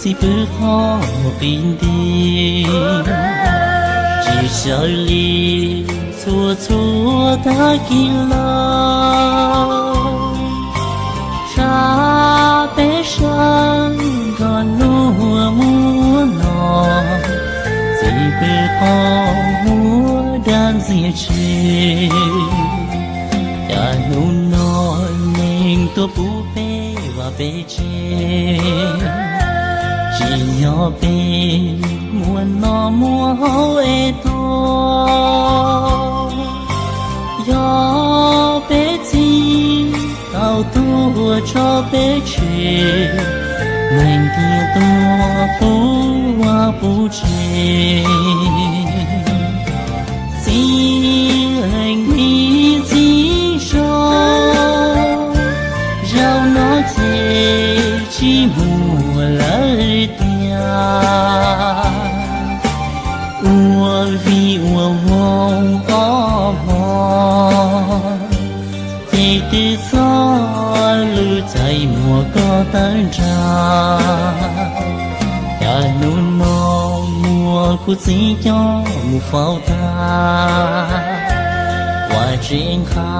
Txiv pw qhov muag qis nti, tsis sawv li txhua txhua tag kis lawm. Sab peb sawv nrog nub muab no, txiv pw qhov muag dag ntxiag tshis. Cas hnub no neeg tuaj pub peb vaj peb tsev, tsim nyog peb muaj noj muaj haus es tuag. Yog peb txiv tau tuag tso peb tseg, neeg tiag tuag puv vaj puv tsev. Txiv heev li txiv zog, zaum no ces tsis muaj lawm tiag. Ua vij ua voog ob hmo, ces twb txog lub caij muag koj tawm nrag. Cas hnub no muaj kuv txiv coj mus faus tag, ua tsev nqa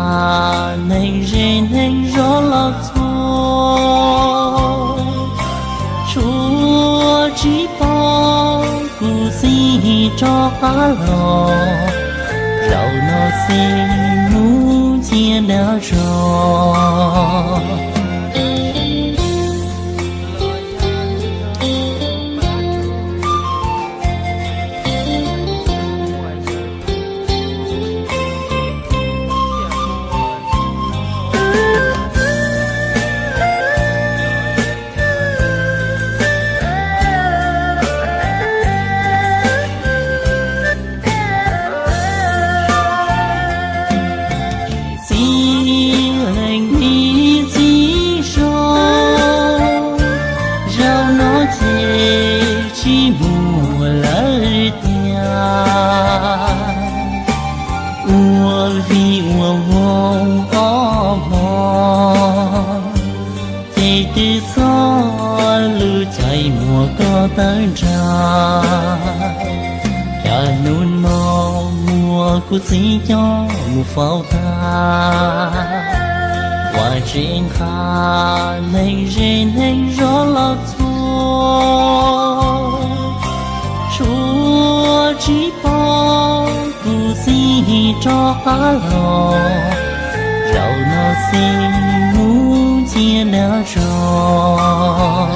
neeg ze neeg zos los txhua. Tshuav tsis pom kuv txiv rov qab los, zaum no txiv mus cia dag zog. Txiv heev li txiv zog, zaum no ces tsis muaj lawm tiag. Ua vij ua voog ob hmo, ces twb txog lub caij muag koj tawm nrag. Cas hnub no muaj kuv txiv coj mus faus tag, ua tsev nqa neeg ze neeg zos los txhua. Tshuav tsis pom kuv txiv rov qab los, zaum no txiv mus cia dag zog.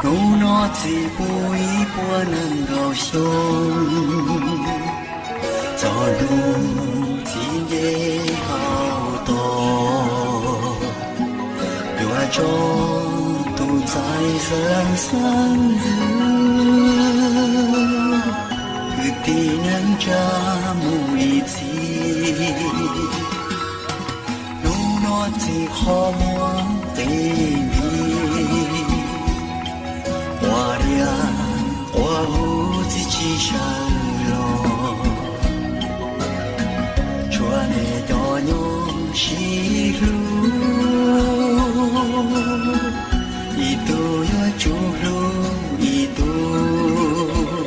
Hnub no txiv puv ib puas nees nkaum xyoo, txog hnub txiv nce hauv tog, yuav tso tus ntxhais xeeb xeeb ntxwv, kwv tij neej tsa mus ib txhis. Hnub no txiv qhov muag qis nti, quas dias quas huv txiv tsis sawv los, tshuav nej cov nyuj sib hlub, ib tug yuav tsum hlub ib tug.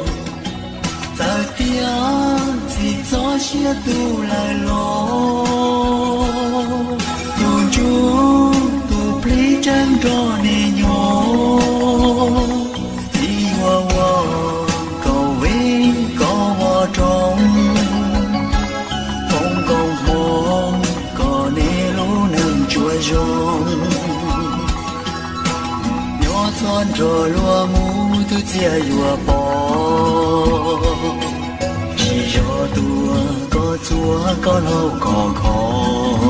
Txawm tias txiv txoj sia tu lawm los, tus ntsuj tus plig tseem nrog nej nyob. Txiv yuav ua koj vij koj vov roob, foom koob hmoov kom nej lub neej tsuas zoo. Nyob txog nrog luag mus tus txiaj yuav pom, tsis yog tuaj koj txuag koj laug koj khov.